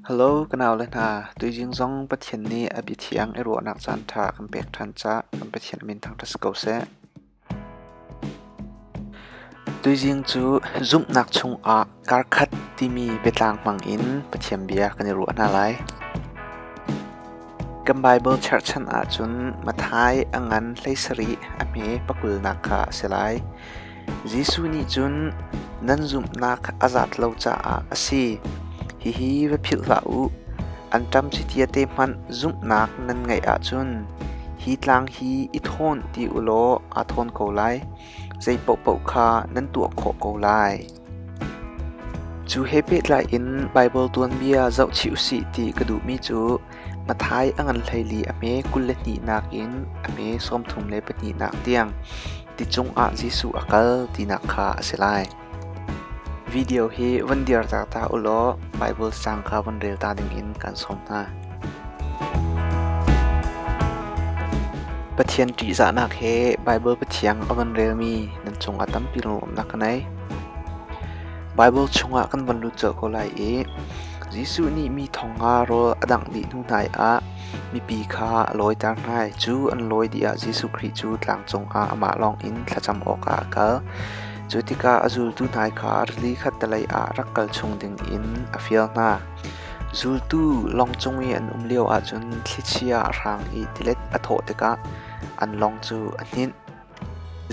Hello ka naule hna, tuizing zong Pathian nih a biathiang i ruahnak caanṭha a kan pek ṭhan caah kan Pathian min thangṭhat si ko seh. Tuizing cu zumhnak chungah karkhat timi biatlang hmangin Pathian bia kan i ruah hna lai. Kan Baibal cherhchan ahcun Matthai a ngan 17 a hme pakulnak kha a si lai. Jesuh nih cun nan zumhnak a zat lo caah a si. Hihi va philh hlah u. Anṭam chiti te hmanh zumhnak nan ngeih ahcun hi tlang hi i thawn ti u law aa thawn ko lai. Zei paohpaoh kha nan tuah khawh ko lai. Cu he pehtlai in Baibal tuanbia zohchih usih ti ka duhmi cu Matthai a ngan 14 a hme 22nak in a hme 32nak tiang ti cungah Jesuh a kal tinak kha a si lai. Video hi van dir ta ta u law Baibal caang kha van rel ta dingin kan sawm hna. Pathian ṭihzahnak he Baibal Pathiang a van relmi nan cungah tampi lunglawmhnak ka nei. Baibal chungah kan van lut colh ko lai i Jesuh nih mi thong nga rawl a dangh dih hnu hna ah mipi kha a lawiter hna. Cu an lawi dih ah Jesuh Khrih cu tlang cungah amah lawngin thlacam awkah a kal. Cu tikah a zultu hna kha rili khattelei ah rak kal chung dingin a fial hna. Zultu lawng cung i an um lio ahcun thlichia a hrang i tilet a thawh tikah an lawng cu a hninh.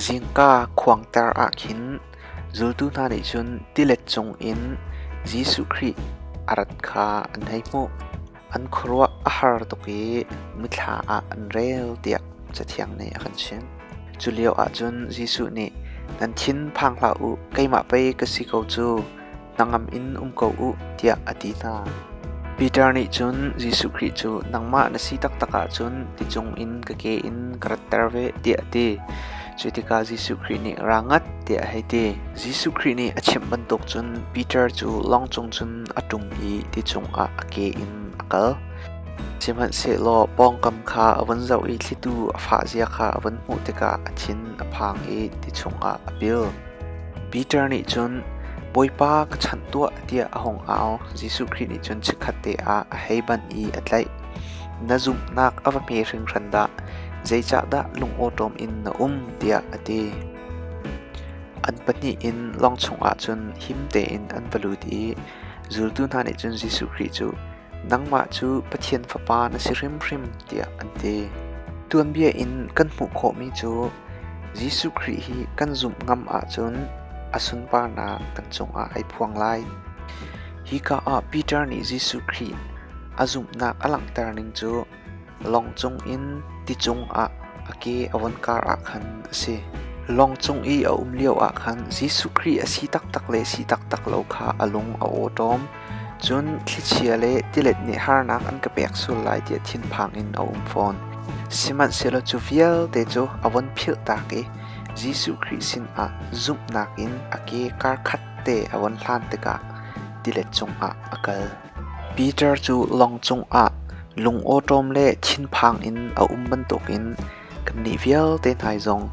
Zingka khuangter ah khin zultu hna nih cun tilet cungin Jesuh Khrih a rat kha an hei hmuh. An khuaruah a har tuk i mithla ah an rel tiah Cathiang nih a kan chimh. Cu lio ahcun Jesuh nih, Nan thin phang hlah u, keimah pei ka si ko cu. Hnangam in um ko u, tiah a ti hna. Peter nih cun Jesuh Khrih cu nangmah na si taktak ahcun ti cungin ka ke in ka ratter ve, tiah a ti. Cu tikah Jesuh Khrih nih ra ngat tiah a hei ti. Jesuh Khrih nih a chimh bantuk cun Peter cu lawng cung cun a ṭum i ti cungah a ke in a kal. Sihmanhsehlaw pawngkam kha a vun zoh i thlitu a fah zia kha a vun hmuh tikah a thin a phang i ti chungah a pil. Peter nih cun, Bawipa, ka chanh tuah, tiah a hung au. Jesuh Khrih nih cun chikkhatte ah a hei banh i a tlaih. Na zumhnak a va hme hringhran dah! Zeicahdah lungawṭawm in na um? tiah a ti. An pahnih in lawng chungah cun him tein an va lut i zultu hna nih cun Jesuh Khrih cu, Nangmah cu Pathian Fapa na si hrimhrim, tiah an ti. Tuanbia in kan hmuh khawhmi cu Jesuh Khrih hi kan zumh ngam ahcun a sunparnak kan cungah ai phuang lai. Hika ah Peter nih Jesuh Khrih a zumhnak a langhter ning cu Lawng cungin ti cungah a ke a von kar ah khan a si. Lawng cung i a um lio ah khan Jesuh Khrih a si taktak le si taktak lo kha a lung a awṭawm. Cun thlichia le tilet nih harnak an ka pek sual lai tiah thinphang in a um fawn. Sihmanhsehlaw cu vialte cu a von philhtak i Jesuh Khrih sinah zumhnak in a ke karkhat te a von hlan tikah tilet cungah a kal. Peter cu lawng cungah lungawṭawm le thinphang in a um bantukin kannih vialte hna zong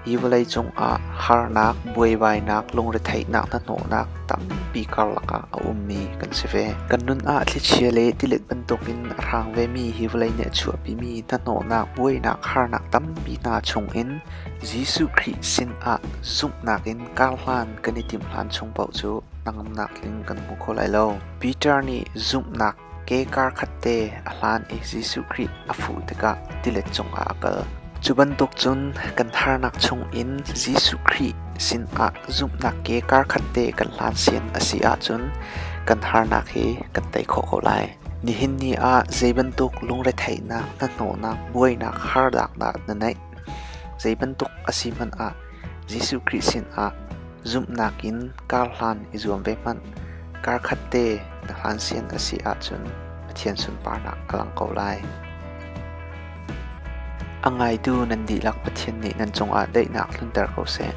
hi vawlei cungah harnak, buaibainak, lungretheihnak, hnahnawhnak tampi karlak ah a ummi kan si ve. Kan nun ah thlichia le tilet bantukin a hrang vemi hi vawlei nih a chuahpimi hnahnawhnak, buainak, harnak tampi hna chungin Jesuh Khrih sinah zumhnak in karhlan kan i timh hlan chung paoh cu hnangamnak tling kan hmu kho lai lo. Peter nih zumhnak ke karkhat te a hlan i Jesuh Khrih a fuh tikah tilet cungah a kal. Cu bantuk cun kan harnak chungin Jesuh Khrih sinah zumhnak ke karkhat te kan hlan sian a si ahcun kan harnak hi kan tei khawh ko lai. Nihin ni ah zei bantuk lungretheihnak, hnahnawhnak, buainak, harnak dah na neih? Zei bantuk a si hmanh ah Jesuh Khrih sinah zumhnak in kar hlan i zuam ve hmanh. Kar khat te na hlan sian a si ahcun Pathian sunparnak a lang ko lai. A ngaitu nan dihlak Pathian nih nan cungah daihnak tlunter ko seh.